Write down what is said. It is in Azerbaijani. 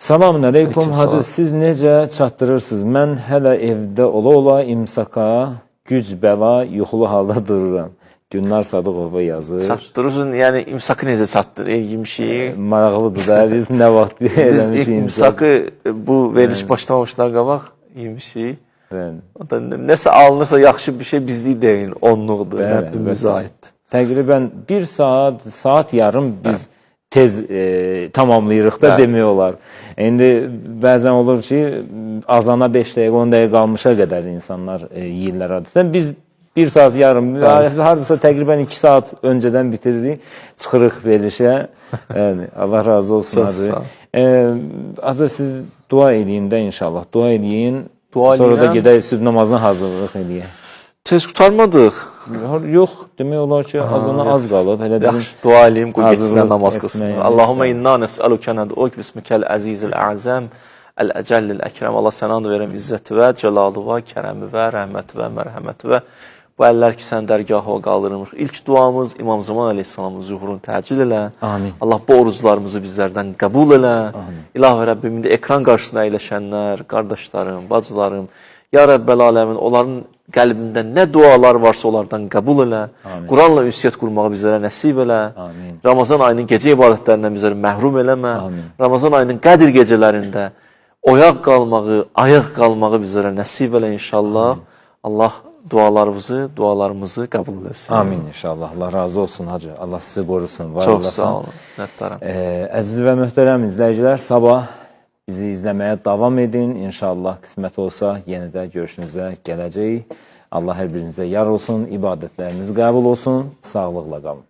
Salamün əleykum. Aleyküm Hacı, salam. siz necə çatdırırsınız? Mən hələ evdə ola-ola imsaka, güc bəla, yuxulu halda dururam. Günnar Sadıqova yazır. Çatdırırsın, yəni imsakı necə çatdır? Yemişik. Maraqlıdır da, biz nə vaxt Biz eləmişik ilk imsak. imsakı bu veriliş başlamamışdan qabaq yemişik. Bəli. O da nəsə alınırsa yaxşı bir şey bizlik deyil, onluqdur, Bəli, Rəbbimizə əlbəttə. aiddir. Təqribən 1 saat, saat yarım biz tez tamamlayırıq da Bəli. demək olar. İndi bəzən olur ki, azana 5 dəqiqə, 10 dəqiqə qalmışa qədər insanlar yeyirlər adətən. Biz 1 saat yarım, hardasa təqribən 2 saat öncədən bitiririk, çıxırıq verilişə. Yəni Allah razı olsun Çox Hacı. sağ ol. Hacı siz dua eləyin də inşallah. Dua eləyin. Dua Sonra da eləyirəm. gedək sübh namazına hazırlıq eləyək. Tez qurtarmadıq. Yox, demək olar ki, azana az qalıb. Hələ bizim Yaxşı dua eləyim, qoy getsinlər hazırlıq namaz qılsınlar. etməyimiz Allahumma inna nes'aluke ned'uk bismikel azizil a'zam el ecellil ekrem. Allah sənə and verirəm izzəti və cəlalı və kərəmi və rəhməti və mərhəməti və bu əllər ki sən dərgahına qaldırılmış. İlk duamız İmam Zaman Aleyhisselamın zuhurunu təcil elə. Amin. Allah bu oruclarımızı bizlərdən qəbul elə. İlah və Rəbbim indi ekran qarşısında əyləşənlər, qardaşlarım, bacılarım, Ya Rəbbəl aləmin onların qəlbində nə dualar varsa onlardan qəbul elə. Quranla ünsiyyət qurmağı bizlərə nəsib elə. Amin. Ramazan ayının gecə ibadətlərindən bizləri məhrum eləmə. Amin. Ramazan ayının Qədir gecələrində oyaq qalmağı, ayaq qalmağı bizlərə nəsib elə inşallah. Allah dualarımızı, dualarımızı qəbul eləsin. Amin inşallah. Allah razı olsun hacı. Allah sizi qorusun, var Çox olasın. sağ olun. Minnətdaram. Əziz və möhtərəm izləyicilər, sabah bizi izləməyə davam edin. İnşallah qismət olsa yenə də görüşünüzə gələcəyik. Allah hər birinizə yar olsun, ibadətləriniz qəbul olsun. Sağlıqla qalın.